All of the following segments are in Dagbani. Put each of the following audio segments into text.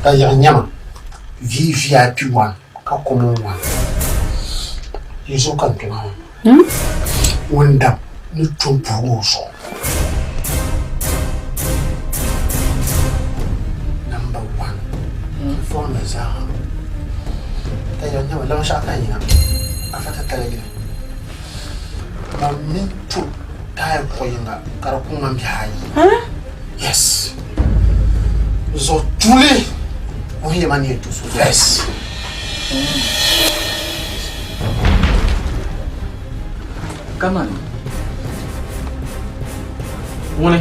Ka yaɣi nyama VVIP one ka common one. Yi zuɣu ka n tuma maa. Ŋun dam ni tom puhigi o zuɣu. Number one. Phone la zaaha. Ka yaɣi nyama lamshɛɣu ka n yina. Afa tatali yili. Ban mini to taaya kuɣ yiŋga ka di ku ŋmani bihi ayi. Yes. Zuɣu tuuli wuhi ya ma ni yɛn to so. Yes. Kaman ŋuni?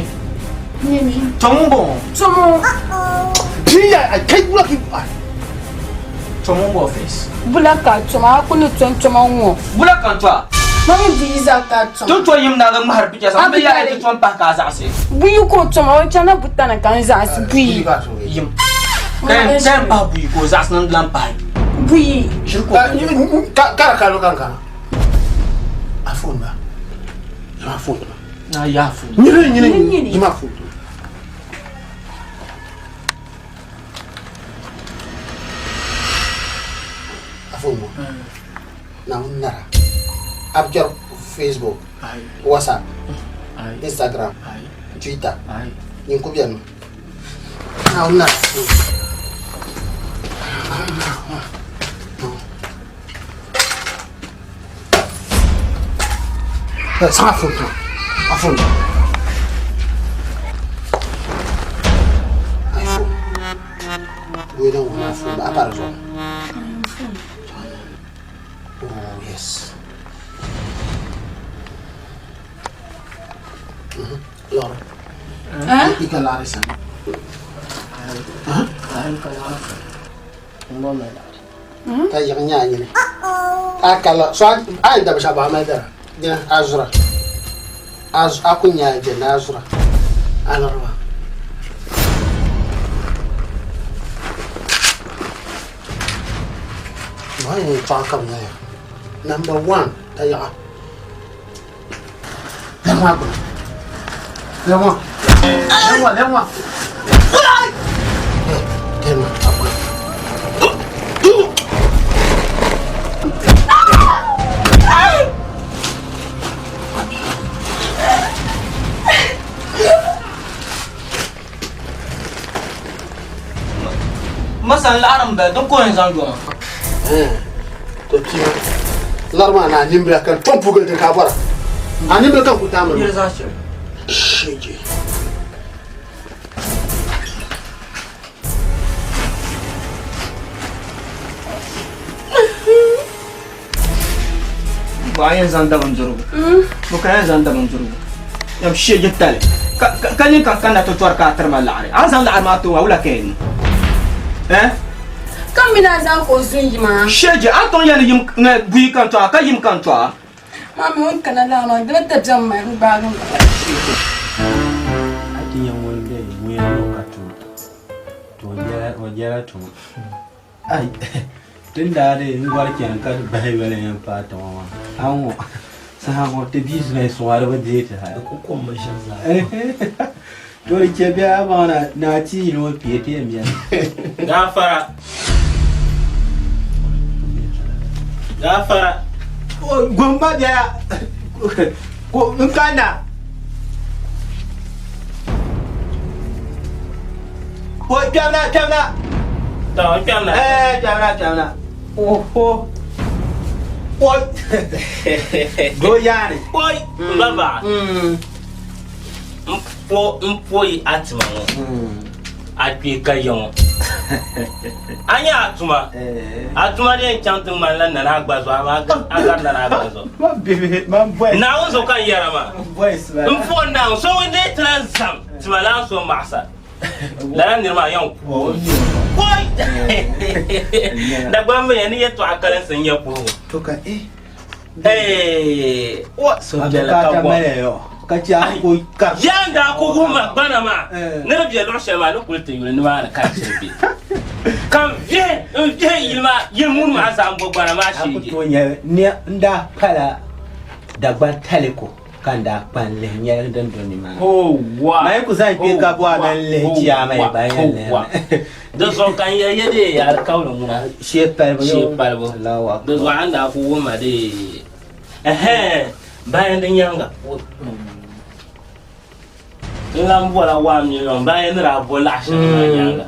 Tɔŋ m-bɔŋɔ. Tɔŋɔ. Bia a kai wula ki a. Tɔŋɔ m-bɔŋɔ first. Bula ka a tɔma a ku ni tɔn tɔma ŋɔ. Bula ka n tɔ a. Ma mi buyi zaa ka a tɔma. Ti ni tɔ yim na di ŋmahiri picha zaŋ bɛ yaa ti tɔm pahi ka a zaɣisi. Buyi ka o tɔma o chana buta ni ka n zaɣisi buyi. Yim. Ka yɛn pahi buyi ka o zaɣisi ni lan pahi. Buyi. Ʒiri ka o Ka ka ka kan kana. A phone ba. Ma phone ba. Na ya phone. Nyini nyini. Ma phone. A phone mo. Na un nara. Abjar Facebook. WhatsApp. Instagram. Twitter. Nyin ku biɛni. Na un nara. Zaŋ a phone a phone iPhone Bɔyi lan wum a phone a pa di zuɣu Oh yes Lɔri I ka laɣiri sani Ka yiɣi nyɛ a nini a kala so a yɛn da binshɛɣu a mali dara dina a zura a ku nyɛ a jɛnda a zura a lɔri maa maa yɛn tɔɣa ka bi nyɛya number one ka yaɣa lɛm maa gbuni lɛm maa lɛm maa lɛm maa lɛm maa a gbuni. Masan laɣiri m-bala din ka o yɛn zaŋ yo ma. To kpima lari maa na a nimbila ka tom pugili din ka a bɔra a nimbila ka n ku taamiri Yili zaɣ shɛli. Shege. Bɔ a yɛn zaŋ dabindirigu bɔ ka yɛn zaŋ dabindirigu yɛm shege tali ka nyin ka kanna ti tɔri ka a tiri ma laɣiri a ni zaŋ laɣiri maa ti o maa wula ka yɛn niŋ eh Ka mini a zaŋ ka o zun yim a. Shege a ni tooi yɛli yim buyi ka n tɔɣa ka yim ka n tɔɣa. Maa mi o ni kana laa maa dina dabiɛm ma n gbaagi m ba. A ti nya ŋun be ŋun yɛn niŋ ka tuma to o jɛla tuma. Ai, tin daa di n gɔri chani ka bahi yoli yɛn paai tiŋa maa. A ŋɔ saha ŋɔ ti business ŋɔ di bi deei ti hali. Di ku kom mi ʒiri zaa. To di chɛ bɛ a baŋ na ni a ti yili ŋɔ kpee ti yɛn bɛni. Gaafara. Gaafara. Gomba bɛla n kanna. O kpɛmna kpɛmna. To n kpɛmna. Ɛɛ kpɛmna kpɛmna. Oho. Oi. Doo yaani. Oi n ba baɣa. N po n po yi a tima ŋɔ. A kpee ka ya ŋɔ. A nya a tuma. A tuma di yɛn chaŋ ti ŋmanila Nana Agba zuɣu amaa a gari Nana Agba zuɣu. Naawuni zuɣu ka n yɛra maa. N po Naawuni so ŋun dee ti lahi zaŋ tima lan so maɣisa lala niri maa yɛn ku o mi. Koi! Dagbaŋ mi ya ni yɛtɔɣa kalinsi n-nyɛ puhigu. Hey! O suhupiɛlli ka bɔ. Yaa n daa ku wuhi ma gbana maa ni di be luɣ shɛli maa ni kuli ti yuli nimaani ka di shiri be. Ka n vihi n vihi yili maa yili muuni maa zaa m-bo gbana maa A ku sheegi. tooi nyɛ n daa pala Dagbaŋ taliko. Ka n daa kpa n-lihi nyɛli din do nimaani. Howa! Man yi ku zaŋ kpe ka bɔhi ma n-lihi jia ma yi ba yɛn lihi Howa! mi. Di zuɣu ka n yɛli ya dee alikauli ŋuna. Shee palibu. Shee palibu. Allahu akbar. Di zuɣu a ni daa ku wum ma dee. Ɛhɛn! Bayan di nyaaŋa. N lan bɔla 1 million bayan ni daa bo laɣ shɛli maa nyaaŋa.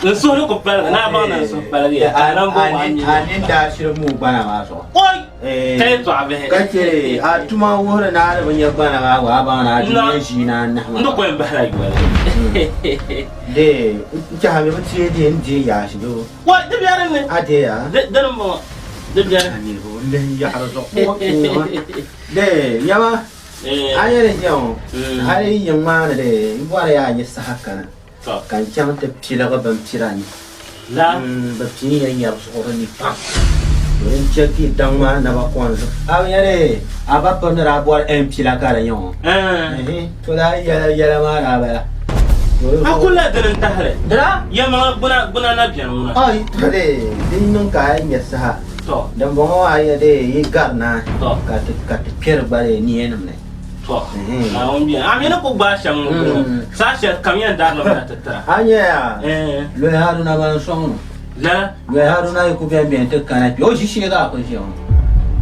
N suhu ni ku paligi, naa baŋ ni n suhu paligiya ka a lan bo 1 million. A nini daa shiri mooi gbana maa zuɣu. Oi! Ka yɛtɔɣa bihi. Ka chɛ a tuma wuhiri ni a di bi nya gbana maa gba, a baŋ ni a di nyɛ ʒii ni anahi maa. N di ko yɛn bahila yoli. Dee, n tɛha mi bi teei dee n deei yaashi doo. Oi! Di be din ni. A deei a? Dini m-bɔŋɔ, di beni. A niriba o lihi yaɣiri zuɣu. Dee, nyama. A yɛli ʒiya ŋɔ, hali yi yiŋ maa ni dee, n bɔri ya a nya saha kana ka n chaŋ ti piligi bini pira ni. Bɛ pini ya nyari zuɣuri ni pam. N chɛ ka yi daŋ maa naba kɔŋ zuɣu. A bi nya dee, a ba piri ni daa bɔri MP la ka di nyɛ ŋɔ. To daa yɛla yɛla maa daa bala. A kul la dini n-tahili. Dina? Yɛlimaŋli gbuna na beni ŋuna. Ai, to dee, di niŋ ka a yi nya saha. To. Dimbɔŋɔ maa yi dee yi gari naai To. ka ti ka ti kpɛri gba dee niyanima ni. To. Naawuni beni. A mi ni ku gbaai shɛm ŋɔ bɔŋɔ. Saha shɛli kam yɛn darimi na ti tira. A nya yaa? Ɛɛn. Lɔi Haruna ban sɔŋ no. Lala. Lɔi Haruna yi ku beni beni ti kana kpe, o ʒi shee ka a ku ʒiya ŋɔ.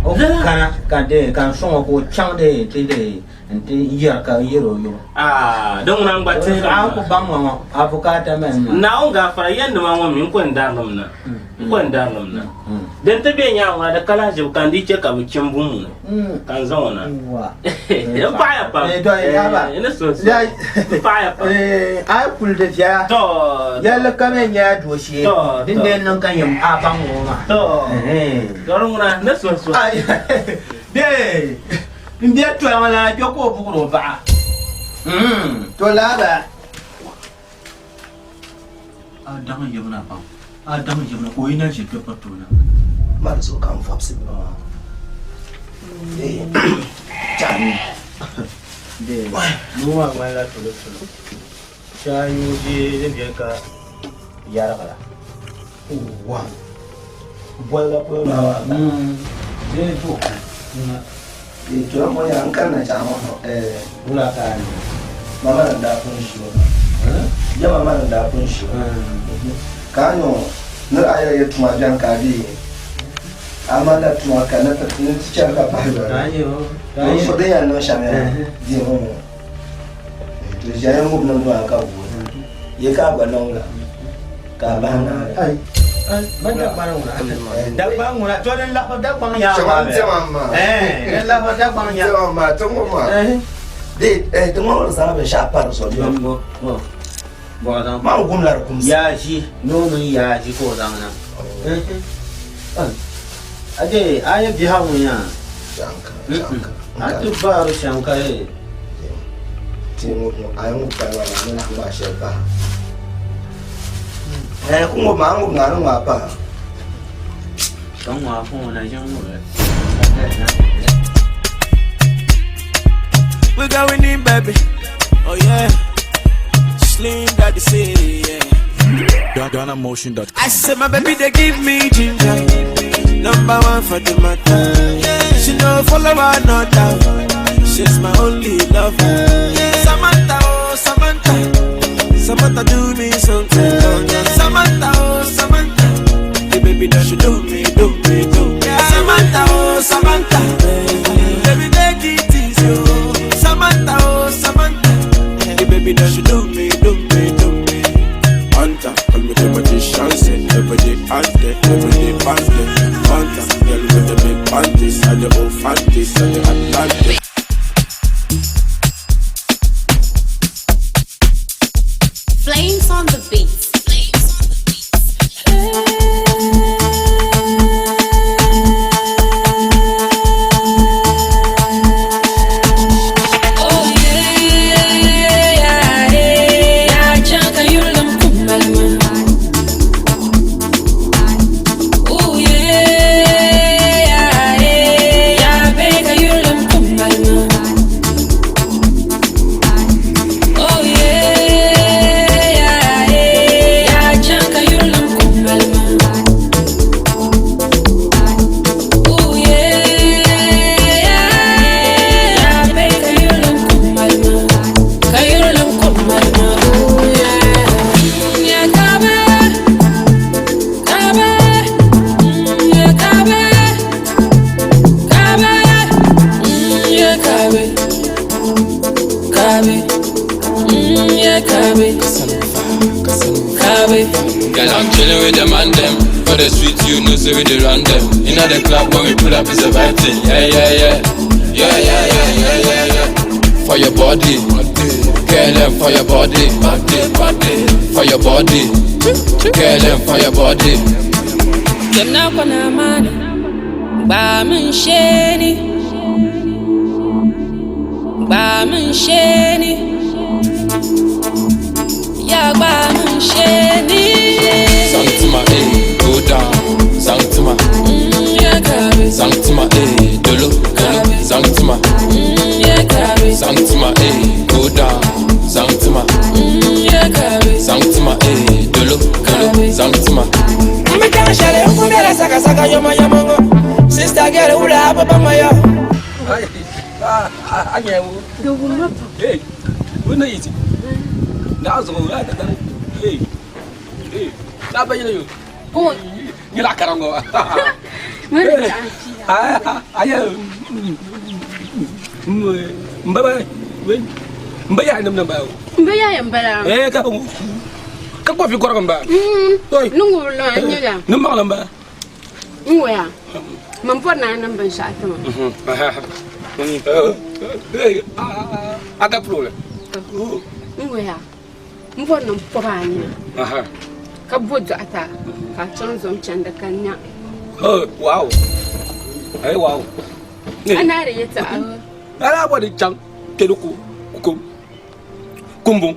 O ku Lala. kana ka dee ka n sɔŋ o ka o chaŋ dee nti dee Nti yɛri ka yɛri o yubu. Aah, din ŋuna n-gba tihiri A ku baŋ ma ŋɔ, a bukaata mali ma. Naawuni gaafara, yɛndima ŋɔ mi, n ko n-darili mi na. N ko n-darili mi na. Din ti be nyaŋ ŋuna, di ka lahiʒibu ka n dii chɛ ka bɛ chim bum ŋuni, ka n zaŋ o na. N paɣiya pam. N ni suhi so. N paɣiya pam. A yi kuli di viɛla, Tɔ! yɛlli kam yɛn nyɛla dooshee Tɔ! din dee niŋ ka yɛn a baŋ ŋɔ maa. Tɔ! Tɔ di ŋuna, n ni suhi so. Bee! N bɛ toli ŋɔ lana kpe ka o buɣiri o baɣa. To laaba. A daŋ yibina pam. A daŋ yibina ka o yi na ʒe kpe piriti o na. Ma di zuɣu ka n vɔbisi bɛ maa. Chani. Dee, nuu maa ŋmanila tolotolo. Shee a nuu bee di beni ka yɛrigira. Wa. Boliga polo maa maa ka. Dee du. Tɔla ŋɔ yaa n kanna chaɣ ŋɔ hɔ. Wula ka a niŋ? Mama ni daa pun ʒi o. Ya mama ni daa pun ʒi o. Ka a niŋ ni a yɛli ya tuma bɛni ka a be a ma la tuma ka ni ti chɛri ka pahi lɔri. So din yɛn niŋ shɛm yaa di ŋɔ ŋɔ. To ʒiɛya ŋub niŋdi maa ka guui. Ye ka a gba niŋ la ka a bahi naai. Ban Dagbaŋ ŋuna. Dagbaŋ ŋuna to din lahi Dagbaŋ yaa maa. Shɛba n-diɛma maa. Din lahi Dagbaŋ yaa. Diɛma maa ti ŋɔ maa. Di ti ŋɔ ŋɔ zaŋla binshɛɣu pa di zuɣu bɛ. Bɔ bɔ zaŋ. Maa gum la di kumsi. Yaa ʒi noo mini yaa ʒi ka o zaŋ niŋ. A de a yi biɛha ŋun yaa. A ti baari shɛm ka yi. Ti ŋɔ a yi ŋɔ pali maa ni lahi ŋmaa shɛli pahi. Ɛɛ ku ŋɔ maa ŋɔ ŋaa ni ŋmaa pahi. Ka ŋmaa fún ŋɔ na ʒiŋ ŋɔ. We going in, baby. Oh yeah. Slim daddy say yeah. GhanaMotion.com. I said my baby they give me ginger. Number one for the matter. She no follow her no doubt. She's my only lover. Samantha, oh Samantha, Samantha do me something. Samantha, oh Samantha, the baby that she do me, do me, do. Samantha, oh Samantha, baby take it easy. Oh. Samantha, oh Samantha, the baby that she do me, do me, do me. Hunter, call me the magician, say every day ante, every day pante. Hunter, girl with the big panties and the old fanties and the Atlantic. Flames on the beat. Flames on the beat. Oh yeah, yeah, chaka yula mkumalma. Oh yeah, yeah, bega yula mkumalma. Oh yeah, yeah, Gabe. Girl, I'm chilling with the man them. For the street, you know, so we dey run them. You know the club when we pull up is a vibe thing. Yeah, yeah, yeah. Yeah, yeah, yeah, yeah, yeah, yeah. For your body, girl, them for your body, body, body. For your body, girl, them for your body. Kemna kona mani, ba min sheni, ba min sheni, ya ba min sheni. Sanctima, eh, go down. Sanctima, Yeah, gabe. Sanctima, eh, dolo, dolo. Sanctima, Yeah, gabe. Sanctima, eh, go down. Sanctima, Yeah, gabe. Sanctima, eh, dolo, dolo. Sanctima. Mmetashale ukumela saka saka yoma yomongo. Sister girl ula papa mayo. Ai, ah, ah, anyewu. Hey, wona yiti. Na zo la da da. Hey. Hey, na ba yele yo. Oh. Ni la karango. Mara Ah, aye. Mba ba. Mba ya nam ba. Mba ya yam bala. Eh, ka ka ko fi korgo mba. Nungu lo anyela. Num ma mba. Ngoya. Man por na nan ban sha atama. Hey, aka problem. Ngoya. Mbor nan po ba anyina. Aha. Ka bo dɔɣita ka chaŋ zom chandi ka nya. Oh, wow. Hey, wow. Ana di yɛltɔɣa. Ala bɔ di chaŋ kpɛri ko ko kumbun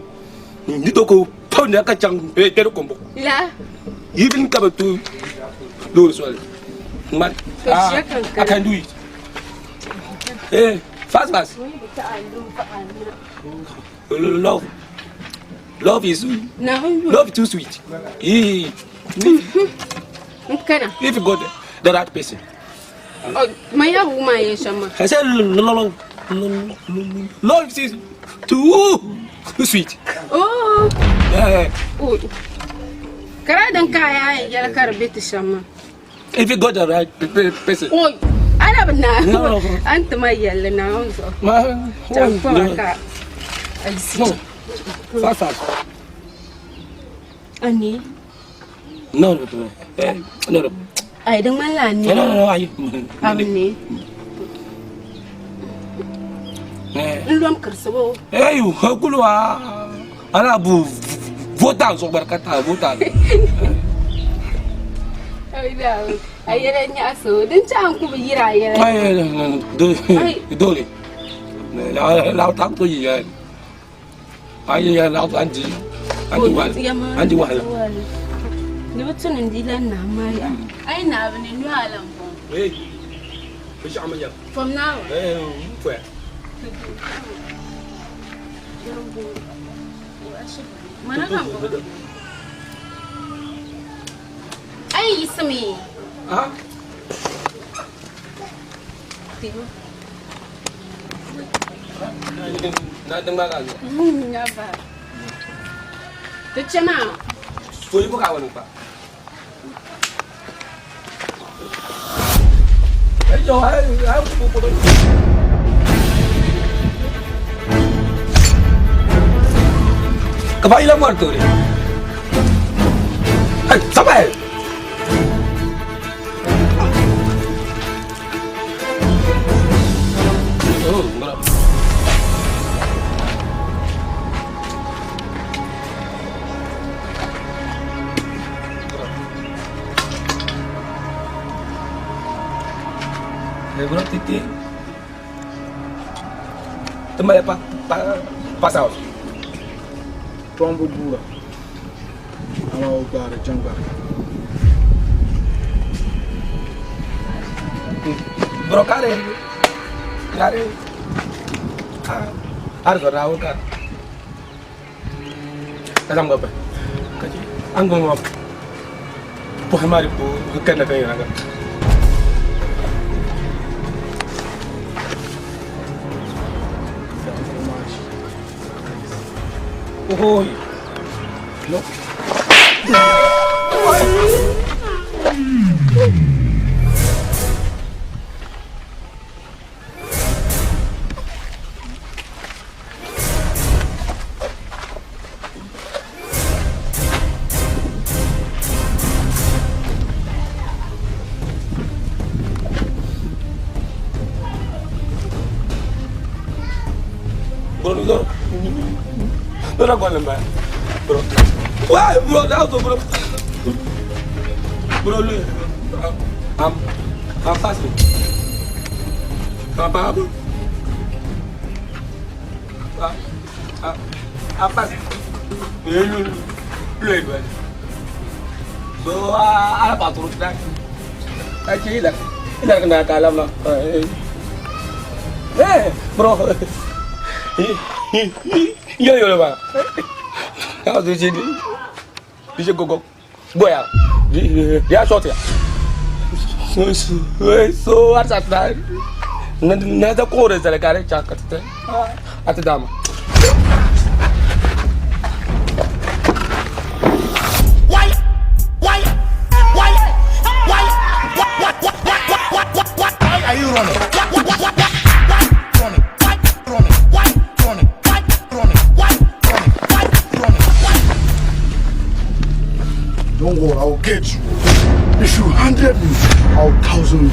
ni to ko pɔn ne ka chaŋ kpɛri kumbun. La. Even ka bi tu loori soli. Man, To ah, ʒiya kankana. I can do it. Hey, fast fast. Love, love is love too sweet. Eh, N kana. If you got the right person. Oh, ma ya wu ma ye shɛm maa. I said love, love is too sweet. Oh. Yeah. Oh. Kara din ka ya yɛli ka di be ti shɛm maa. If you got the right person. Oi, ana bi na. No. An ti ma yɛlli Naawuni zuɣu. Ma, Chaŋ kpɔma no. ka a yiɣisi No. chaŋ. Fast fast. A ni? No, no, no. Eh, no, no. Ai, di ŋmanila a ni. No, no, no, ayi. A bi ni. Eh. N lom kirisibu. Eh, yu, kulu wa. Ala bu vota zo barkata vota. Ai da, a yɛla nyaɣasi o. Din chaŋ n ku bi yira a yɛla. Ai, do dole. La la ta to yi ya. Ai ya la ta anji. Anji wa. Anji wa. Di bi tu ni di lan nahi maa ya. Ai nahi bi ni nuhi a lan bɔŋɔ. Eh. Bi shama ya. From now. Eh, fwe. Mana kan bɔŋɔ. Ai yiɣisimi. Ah? Na dingba ka zo. Nya ba. Ti chana. So yi buka wani pa. Ai yo, ai ai bu bu. Ka ba ila muerto re. Ai, sabe. Oh, ngara. Eh, bro, titi. Tumale pa pa pass out. Tɔmbu guura amaa o gbaari jangbari. Bro, kare. Kare. Ah, ar go rawo ka. Kasam go ba. Kaji. An go ma. Po hamari po kana kan yana ga. Oh, no. Kura gɔli n bala. Bro. Why bro? That's the bro. Bro, look. I'm fasting. Papa, bro. I'm fasting. Look, look, look. Bro, ala pa turu tida. Achi ila. Ila kana kalam na. Eh, bro. Yo yo ba. How do you do? Go go. Go ya. Ya short ya. So so what's that? Na na da kore zale kare chakate. Ati dama. Why? Why? Why? Why? Why? Why are you running? Why? Why? Why? Running? Why? Running? Why? Running? Why? Running? Why? Running? Why? Running? Why? Don't worry, I'll get you. If you 100 me, I'll 1,000 you.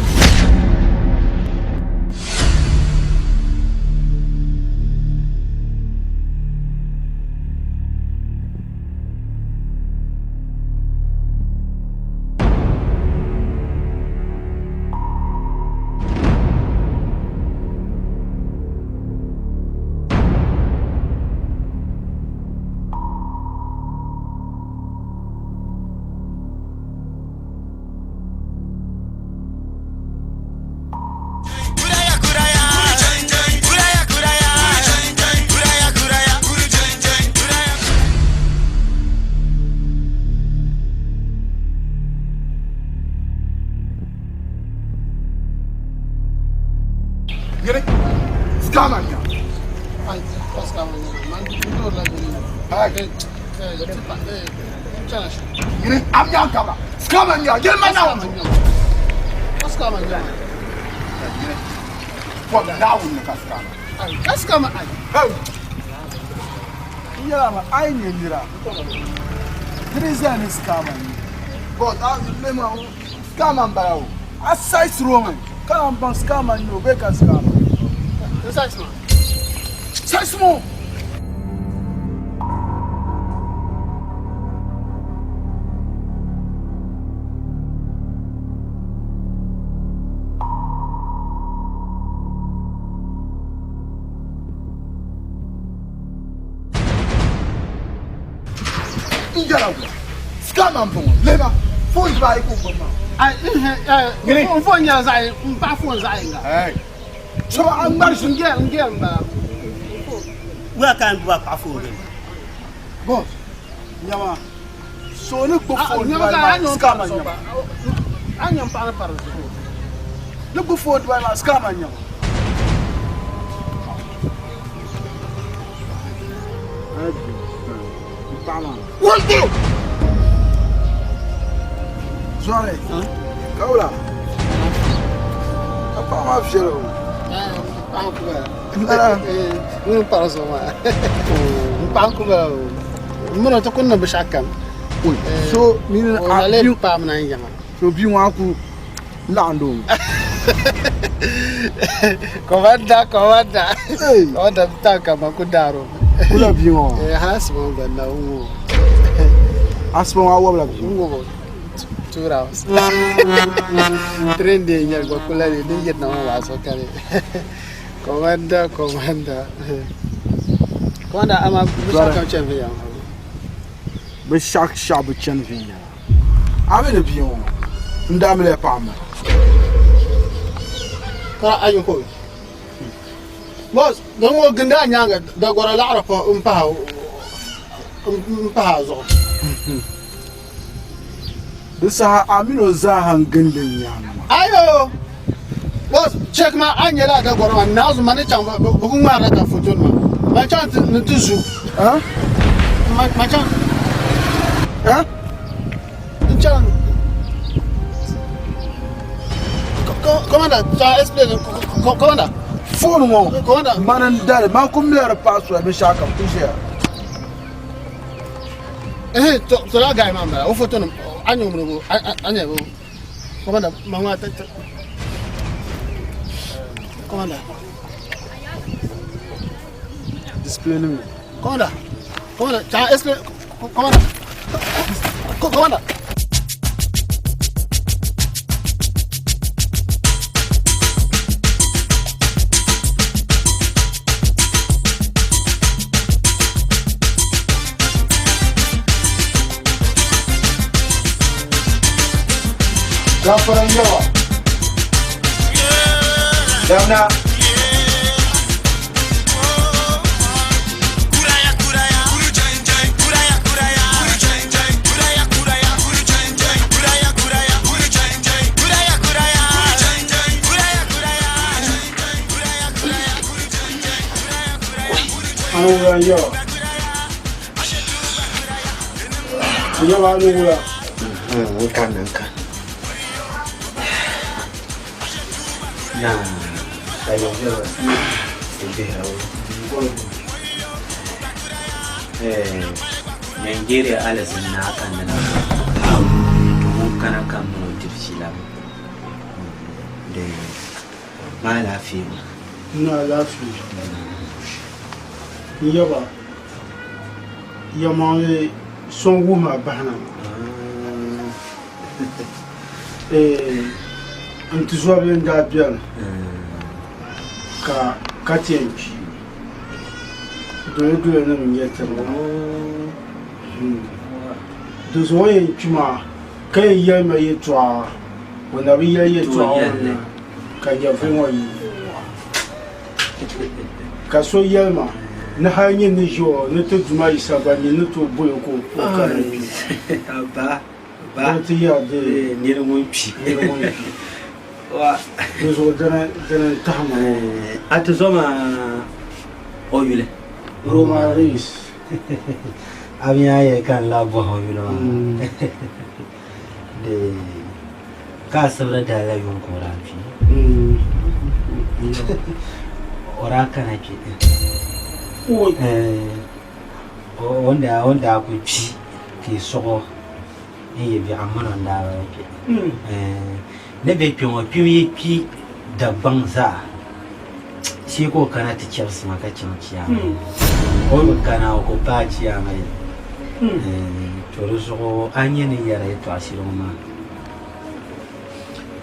Sorry. Kaula. Apa ma fiero? So ni so bi wa ku lando. Komanda, komanda. Komanda mtaka makudaro. Kula bi wa. Eh hasbo bana ungo. Asbo wa wabla bi. Ungo. 2 rounds. Trende nyar go kula ni din yedna ma so kare. Komanda, komanda. Komanda ama bishaka chen viya. Bishak shabu chen viya. Ame ne bi wa. Ndamle pa ma. Ka ayu ko. Boss, don wo ginda nyanga da gora la arafa mpaha zo. Bisa amino za hangin din nyanga. Ayo. Boss, check ma anyela da gora ma nazu mane chang bugun ma rata foto ma. Ma chan ni tuzu. Ha? Ma chan. Ha? Chan. Commander, explain. Commander. Phone mo. Commander. Manan dare ma kumle password bi shaka kushe. Eh, to la guy man ba. O photo no anyo mo anyo. Commander, mama ta. Commander. Display ni. Commander. Commander, can I explain? Commander. Commander. Gafaran yawa. Damna. An wula n yawa. N yawa ni wula. N kan n kan. Na, ayo yawa. Bihira wo. Eh, Nigeria alizin naa kan na. To ŋun kana ka mini o diri ʒilama. De maa laafee ŋɔ. N ni alaafee. N yaba yɛlimaŋli so n-wuhi ma bahina Eh, n tizɔbili n-daa beni ka ka ti yɛn kpi. Dolodolo nim n-nyɛ tiri maa. Di zuɣu o yɛn kpi maa ka yɛn yɛli ma yɛltɔɣa, o na bi yɛli yɛltɔɣa ŋɔ na ka nyɛvili ŋɔ yi. Ka so yɛli ma, Ni hal nyin ni ʒi o ni ti Duuma Yisa gba nyin ni tooi boli o ka o kana kpe. Di ti yɛri di nir ŋun kpi. Nir ŋun kpi. Di zuɣu dini n-tahi ma ŋɔ. A ti zo ma o yuli? Roman Reigns. A mi a yɛli ka n lahi bɔhi o yuli maa. Di ka a sibiri dali la yuŋ ka o daa kpi. O daa kana kpi. O ni daa kuli kpi ka yi sɔɣ o n-yi biɛɣu mini o ni daa bala kpi. Ni be kpe ŋɔ kpim yi kpi Dagbaŋ zaa shee ka o kana ti chɛbisi ma ka chaŋ chiyaama. O bi kana o ku paai chiyaama yɛli. To di zuɣu a ni nya ni yɛri yɛtɔɣa shɛli ŋɔ maa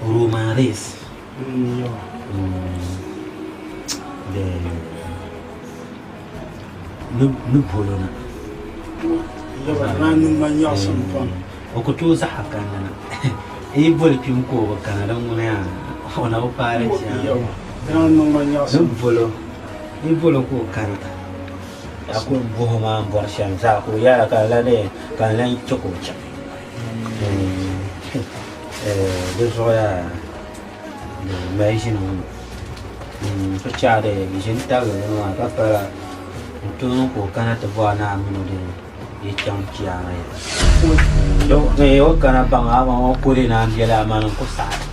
Roman Reigns ni bolo na. O ku tooi zaɣa kanna na. N yi boli kpim ka o bi kana din ŋuni yaa o na bi paai di chiyaama. Ni bolo, n yi bolo ka o kana a ku bɔhi o maa n bɔri shɛm zaa ka o yɛla ka n lan chɛ ka o chaŋ. Di zuɣu yaa mali ʒini ŋɔ so chaɣiri ʒini tabili bini maa ka pala n tooni ka o kana ti bɔhi ni a mini o di yi chaŋ chiyaama yɛli o kana baŋ a ma ŋɔ kuli naan biɛla amaa n ku saɣi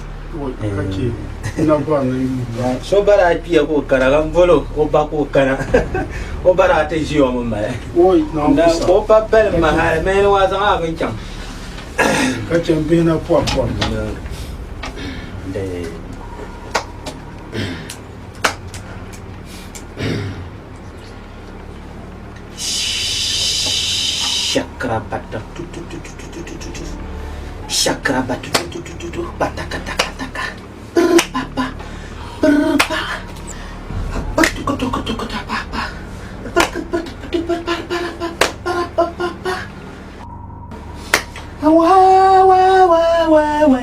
so ba daa kpiya ka o kana ka n boli o ba ka o kana o ba daa ti ʒiya o mi mali ka o ba balim ma hali mɛni waa zaŋ a bini chaŋ Ka chɛ m bihi na pɔri pɔri. Shakra bata tu tu tu tu tu tu tu tu. Shakra bata tu tu tu tu tu bataka taka taka. Brr pa pa. Brr pa. Brr pa pa. Brr brr brr pa pa pa pa pa pa pa. Wa wa wa wa wa.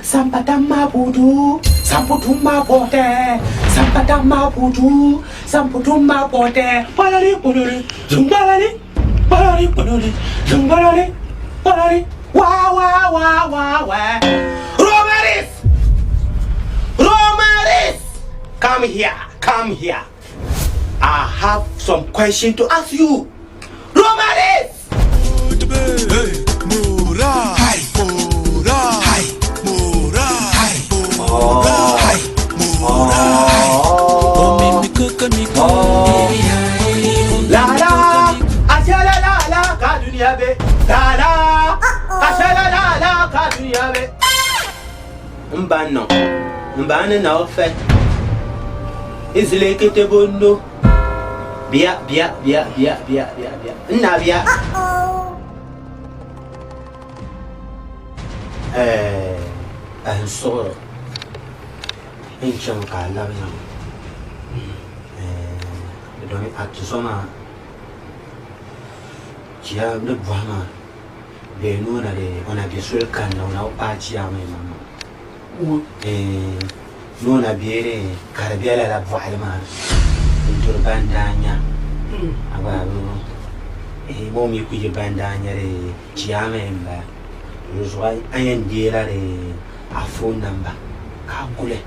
Sampata mabudu, samputu mabote, sampata mabudu, samputu mabote. Palali pololi, zumbalali, palali pololi, zumbalali, palali. Wa wa wa wa wa. Romaris, Romaris, come here, come here. I have some question to ask you. Romaris. La la, ashala la la ka duniya be. La la, ashala la la ka duniya be. N ba nɔ, n ba ni na o fɛ. Izile kete bondo. Biya biya biya biya biya biya biya n naa biya. Eh, n suɣuri n chaŋ ka a labi na eh, domi a tuzo maa chiya ni bɔhi ma bee ni o na di o na be soli kanna o na bi paai chiya maa maŋmaŋ eh, ni o na be di ka di be lala bɔɣili maa ni n duri ban daa nya a gba bi eh, ma o mi ku yi ban daa nya di chiyaama m-bala di zuɣu a yɛn deela di a phone number ka a guli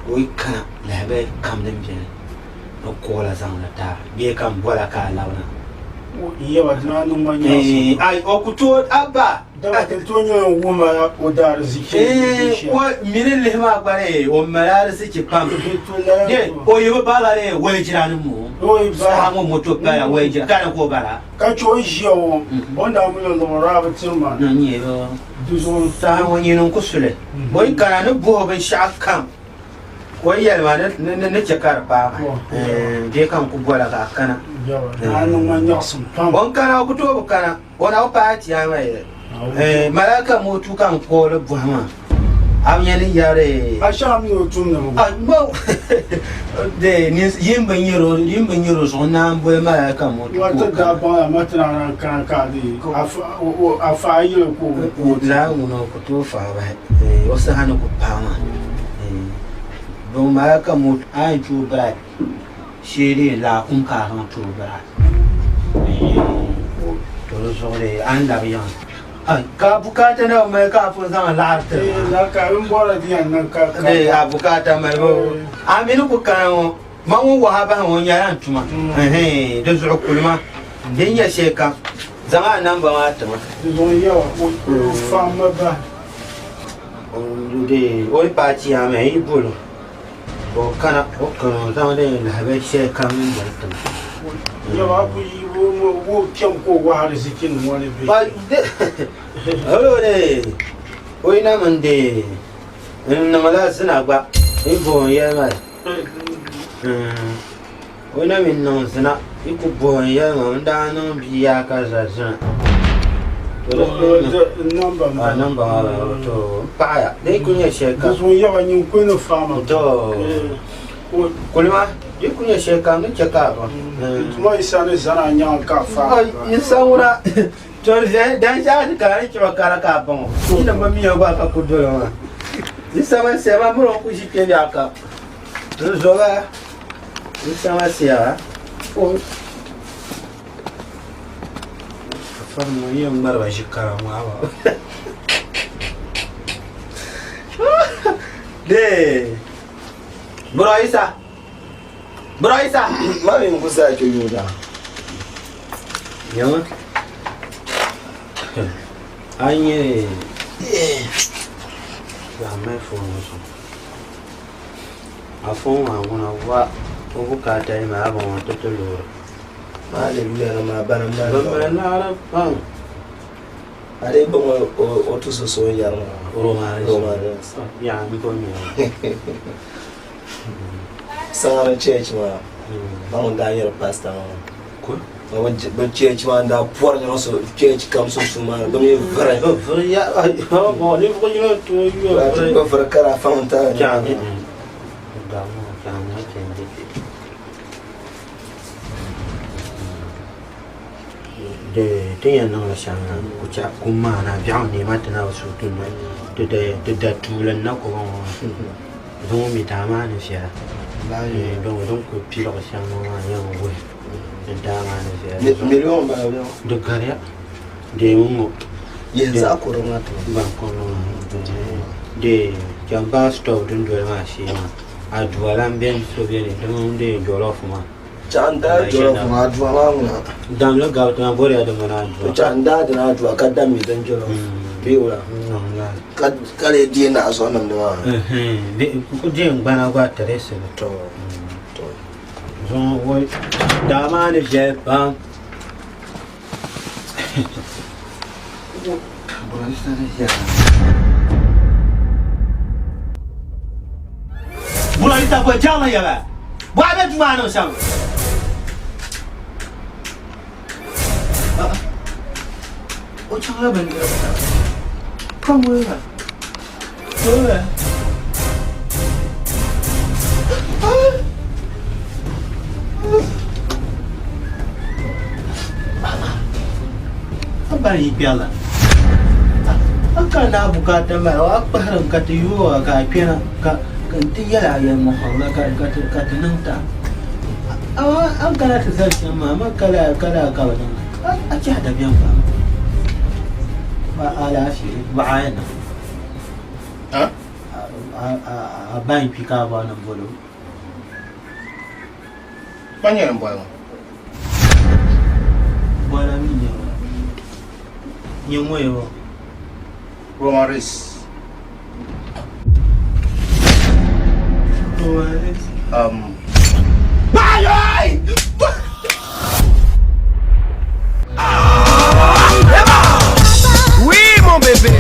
o yi kana lahabali kam din beni ni call a zaŋ li ti a bee ka n bɔla ka a labina. Yaba di naan niŋ ma nyaɣisim. Ai o ku tooi abba. Dama ti tooi nyɛla ŋun wuhi ma o daariziki ni be shɛli. O mini lihi maa gba de o mali ariziki pam. De o yi bi bala de walijira ni mo. Saha ŋɔ moto pala walijira ka ni ka o bala. Ka chɛ o ni ʒiya ŋɔ, o ni daa mali o liɣiri daa bi tiri ma. Na nyɛ o saha ŋɔ nyini n-ku su li. O yi kana ni bɔh o binshɛɣu kam, o yi yɛli ma ni chɛ ka di paai ma, bee ka n ku bɔla ka a kana. O ni kana, o ku tooi bi kana, o na bi paai ti a maa. Malaika motu ka n kooli bɔhi maa. A bi nya ni yɛri. A shɛŋa mi o tumdi mi. De yin bi nyɛri o yin bi nyɛri o zuɣu naan boli malaika motu ka o kana. Ti daa baŋ a ti naan kana ka di a fa a yili ka o. Lala ŋuna o ku tooi faai bahi o saha ni ku paai maa. Bɛ malaika motu a yɛn tooi bribe shee dee laakum ka a zaŋ ti o bribe. To di zuɣu dee a ni labi yiŋa. Ka bukaata na bi mali ka a pun zaŋ laɣiri tiri ma. Ka n bɔri di yɛn niŋ ka ka. Ee, a bukaata mali ba o. A mi ni ku kana ŋɔ, ma ŋun wahi a bahi ŋɔ nyɛla n tuma. Ɛhɛn, di zuɣu kuli ma. Din nyɛ shɛli kam, zaŋ a namba maa ti ma. Di zuɣu n yɛba, o faam ma bahi. Dee, o yi paai chiyaama, yi bol o. Ka o kana, o kana o zaŋ di lahabali shɛli kam mini boli ti ma. Yaba a ku yi o kpɛm ka o wahi ariziki nim ŋɔ ni bɛ. Halo de o yi na min de n niŋla zina gba yi bohi n yɛli ma o yi na min niŋ zina yi ku bohi n yɛli ma n daa niŋ bia yaa ka za zina. Namba maa namba maa to n paɣaya di ku nyɛ shɛli kam. Di zuɣu yaba nyin kuli ni faama. To kulima di ku nyɛ shɛli kam ni chɛ ka a baŋ. Tuma Isa ni zani a nyaŋa ka a faama. Isa ŋuna to dan shɛli ti kana ni chɛ ba kara ka a baŋ o. Yi ni bi mi o gba ka ku doli o maa. Isa Masia maa miri o ku ʒi kpe biɛɣu kam. N zoba Isa Masia o. Fari ŋɔ yɛn ŋmari ba ʒi kara ŋɔ aba. Dee Bro Isa Bro Isa Ma mi n-ku saa kpe yuuda. Nyama a nyɛ zaɣ mali foon ŋɔ zuɣu a foon maa ŋuna wa o bukaata nima a baŋ o ti ti loori Maa le yuya ni maa bana mali Bɛ mali laɣiri pam. A dii baŋ o tuso so o ni yɛri maa. Romaris. Romaris. Yaa n po mi o. Saŋa ni church maa, ba ŋun daa nyɛri pastor maa. Ko? Bɛ church maa n daa pɔri nyaŋ so church kam sunsuuni maa ni bɛ mi viri. Bɛ viri ya ninvuɣ yino n tooi yo viri. Bɛ viri kara faŋ ta. Chaŋ. Damu chaŋ na chɛndi. Ti yɛn niŋli shɛm na ku chɛ kum maa na biɛɣu neema ti na bi suui ti da tuuli n na ku bɔŋɔ zuŋɔ mi daa maa ni viɛla din ku piligi shɛm ŋɔ maa yɛn wuhi ni daa maa ni viɛla di gariya deemi ŋɔ chɛm bus stop dundoli maa shee maa Aduwa lan beni so beni di mini di jollof maa. Chaɣ n daa jollof maa aduwa maa ŋuna. Damli gabi ti ma boriya di mini aduwa. Chaɣ n daa dini aduwa ka dam mi din jollof bee wula ka lee deei naɣ zuɣu nimdi maa. Ku deei n gbana gba tirisi li. Zuŋɔ daa maa ni viɛli pam. Bula yi ta bɔ jaŋ yɛba bɔ a bɛ duu maa niŋ shɛm. O chaŋla bindirigu na. Ka ŋuni la? Dole. A bari yi kpɛrila. A kana a bukaata mali o, a kpahirim ka ti yooi a ka a kpɛna ka n ti yɛli a yɛlimaŋli ka ti niŋ ta. Amaa a ni kana ti zali shɛm maa, amaa ka lala ka bɛ niŋda. A chɛhi dabiɛm pam. Alaafee bɔɣa a yɛn niŋ. A ba n-kpi ka a bɔri ni m boli o. Pa nyɛla n boli ŋɔ. Bɔla mi nyɛ ŋɔ. Nyɛ ŋɔ yɛ ŋɔ. Roman Reigns. Roman Reigns. Oui, mon bébé.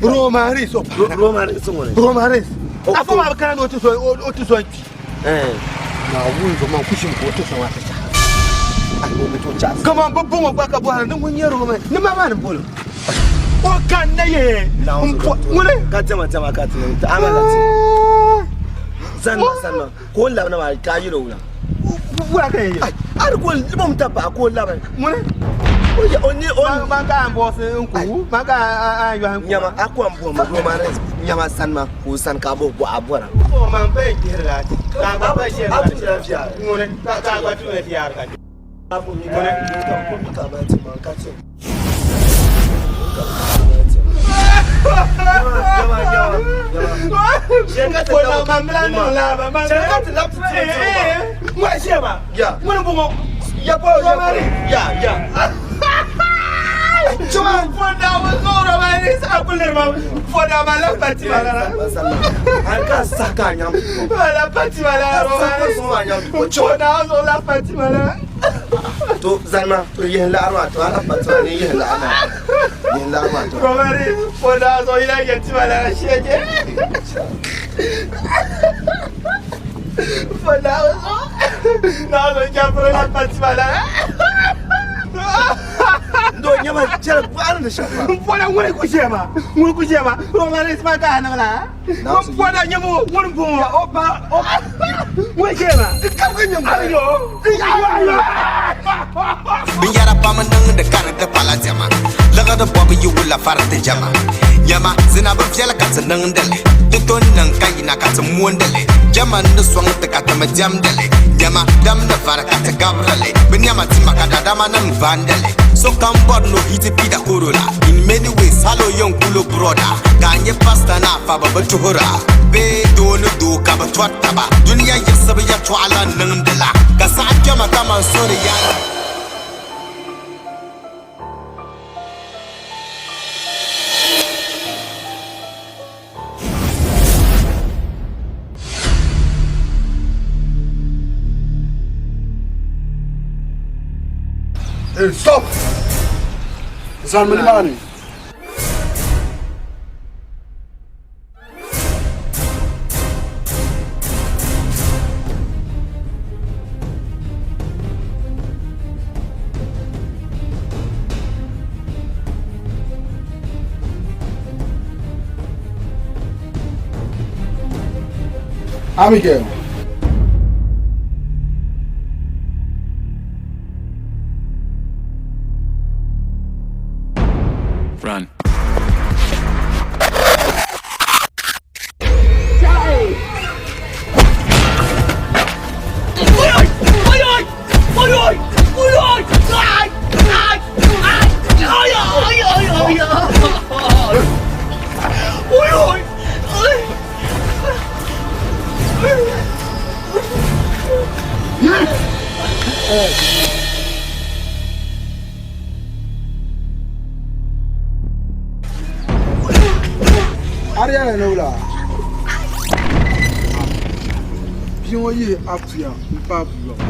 Roman Reigns Roman Reigns Roman Reigns afọ ma kana na otu so otu so nkpi na wun zo man kushin ko otu so wa ta Kama babban wa ka buhari ni ŋun nyɛ Roman ni ma maa ni bolo o ka na ye ŋuni ka tema tema ka ti niŋ ama la ti zanna zanna ko n labina maa ka yiri wula wula ka ye ari ko libom ta pa ko labi ŋuni o ya o ni o man ka an bɔsi n ku man ka an yɔhi n ku nyama a ko n bɔ Roman Reigns nyama sanma ko san ka bɔ bɔ a bɔra o man pa n kihiri la ti ka gba pa shɛli a tu lafiya ŋuni ka gba tu lafiya ka ŋuni ka ba ti man ka ti To zanma to yihi laɣari maa to ala pati maa ni yihi laɣari maa yihi laɣari maa to. Romani fɔda zɔ yila yɛ ti ma la shɛjɛ fɔda zɔ n'a zɔ jaforo la pati ma la. Ndo nyama chɛli buɣari ni shɛm maa. N fɔda ŋuni ku shɛ ma ŋuni ku shɛ ma Romani sima ka a niŋ la n fɔda nyɛmo ŋuni bɔŋɔ o ba o ŋuni shɛ ma. Ayo ayo. Binyɛra pam n-niŋdi ka di ti pala diɛma Liɣiri bɔbu yi wula fari ti jɛma Nyama zina bi viɛli ka ti niŋdi li Ti to n-niŋ ka yina ka ti moondi li Jɛma n-ni sɔŋ ti ka ti mi diɛmdi li Nyama dam ni vari ka ti gabiri li Bɛ nɛma tima ka daadamanim vaandi li Sokam bɔri ni o hiti pida koro la In many ways hali o yɛn kul o broda Ka a nyɛ pasta ni afa bɛ bi tuhira Bee doo ni doo ka bɛ tɔri taba Dunia yiɣisibu yɛltɔɣa lan niŋdi la Ka saɣi kpɛma kaman sori yɛla. Hey, stop! Zanmi nimaani. Abigail. Run. A di yɛli ni wula? Bia ŋɔ yihi a puya m-paai buyɔbu.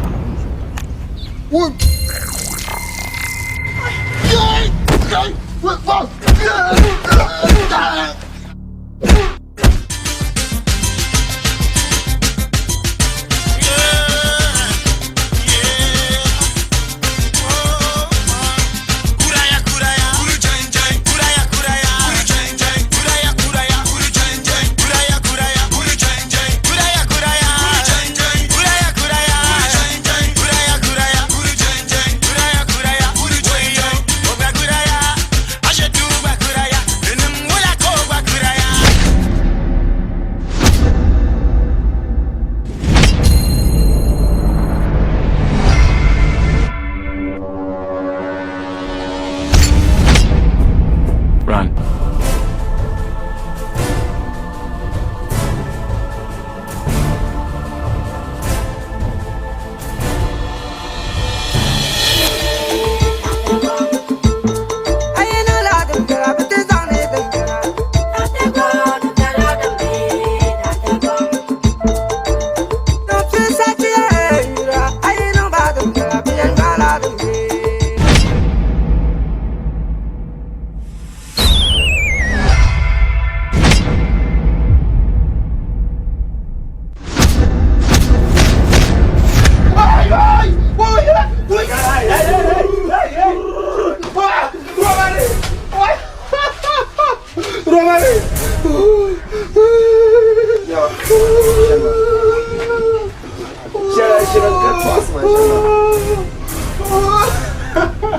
Run.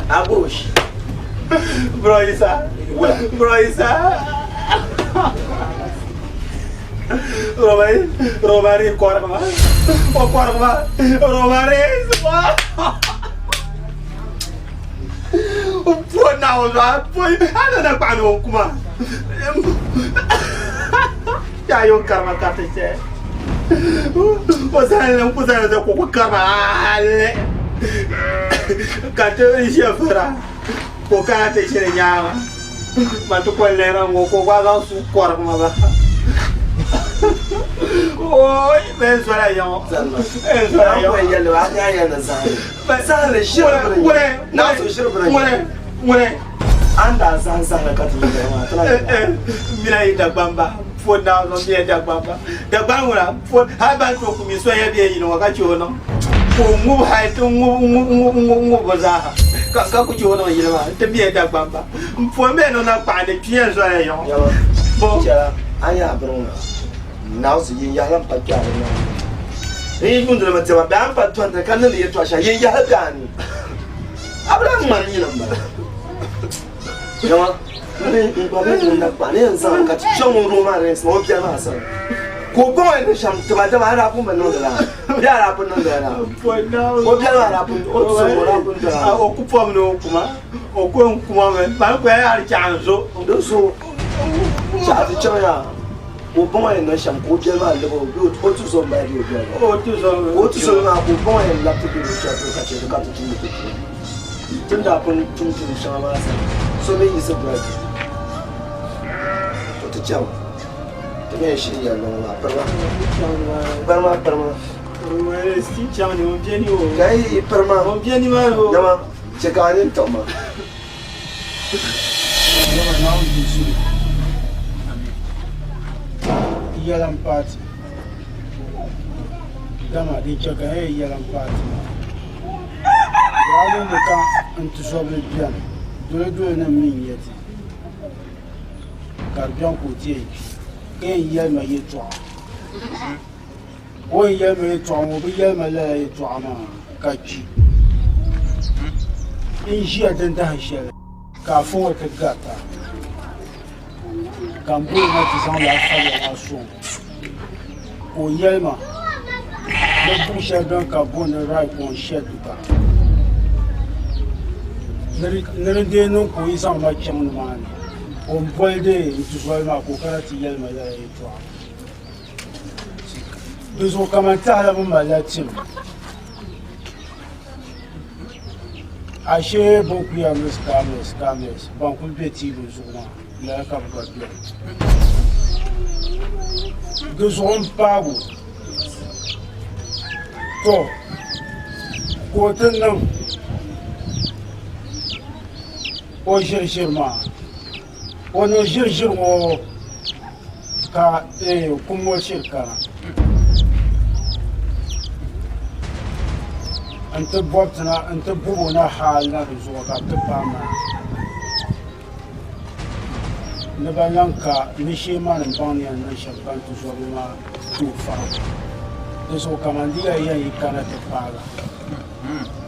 Abush. Bro Isa. Bro Isa. Romari, Romari korkma. O korkma. Romari. Po na o ba po ana na pa no kuma. Ya yo karma ka te che. O sa le ko sa le ko ko karma ale. Ka te je fara. Ko ka te che nyaama. Ma to ko le ra ngo ko kwa ga su korkma ba. Oi, ben zola yo. Ben zola yo. An daa zaŋ zahara ka ti yɛli maa ti lahi Mina yi Dagbamba fo naa zo miya Dagbamba Dagban ŋuna fo hali ban to kumi soya bɛ yini ŋɔ ka che o niŋ ka o ŋubi hali ti ŋubi ŋubi ŋubi ŋubi ŋubi zaaha ka ka ku che o niŋ yili maa ti miya Dagbamba n fo mi niŋ na kpaɣa ni kpiya zoya yo bo chɛla a nya biri ŋuna naawusi yin yahala m pa kpɛri maa n yi yuundili mi diɛma bɛ a ni pa tɔntili ka niŋdi yɛltɔɣa shɛli yin yahala bɛ a ni a bi lahi ŋmani nyina m bala Yɛma n gba mi ŋun na kpa ni yɛn zaŋ ka ti chaŋ ŋun doo maa rɛns maa o biɛli maa sani ka o gbaŋ o yɛn niŋ shɛm tiba dama a daa pun bi niŋdi lala bee a daa pun niŋdi lala o biɛli maa daa pun o tuzo o daa pun dɔla o ku pom ni o kuma o ku n kuma mi man ku yaa di chaɣ n zo di zo chaɣ ti chaŋ yaa ka o baŋ o yɛn niŋ shɛm ka o biɛli maa lab o bee o tuzo m bala bee o biɛli maa ka o tuzo maa ka o baŋ o yɛn labi ti bɛ luɣushɛli polo ka chɛ di ka ti tumdi ti tuma Ti ni daa pun tum tuun shɛŋa maa zaa, so mi yiɣisi doli ti. To ti chaŋ ti mi yɛn shiri yɛli ŋɔ maa, Pirima, pirima, pirima. Ka yi yi pirima, dama chɛ ka a nini tiɣi ma. Yɛma Naawuni di zuli. Yɛla m-paai ti. Dama din chɛ ka n yɛn yɛla m-paai ti maa. Daa niŋdi ka n tizɔbili beni, dolodolonim mi n-nyɛ ti, ka di beni ka o ti yɛn kpi, ka yɛn yɛli ma yɛtɔɣa. O ni yɛli ma yɛtɔɣa ŋɔ, o bi yɛli ma lala yɛtɔɣa maa ka kpi. N ʒiya dindahin shɛli ka afa ŋɔ ti garita, ka m boli na ti zaŋ lala fabila maa sɔŋ o, ka o yɛli ma ni buɣ shɛli bɛn ka booni Raikɔn Shɛduka ni di dee niŋ ka o yi zaŋ ma chaŋ nimaani o ni boli dee n tizɔli maa ka o kana ti yɛli ma lala yɛtɔɣa. Di zuɣu kaman tahila bi malila tim. Ashee bɛ ni kuli yɛli mi scammers, scammers ban kuli be TV zuɣu maa. Lala ka bɛ gba beni. Di zuɣu m-paagi o. Tɔ! Ka o ti niŋ o ʒiriʒiri maa. O niŋ ʒiriʒiri ŋɔ ka kum ŋɔ shiri kana nti bɔbi ti na nti bɔbi o na hal na di zuɣu ka bɛ ti paai maa. Ni ban lahi ka ni shee maa ni baŋ ni yɛn niŋ shɛm ka n ti zɔbi maa tooi fara. Di zuɣu kaman di yaa yɛn yi kana ti paagi a.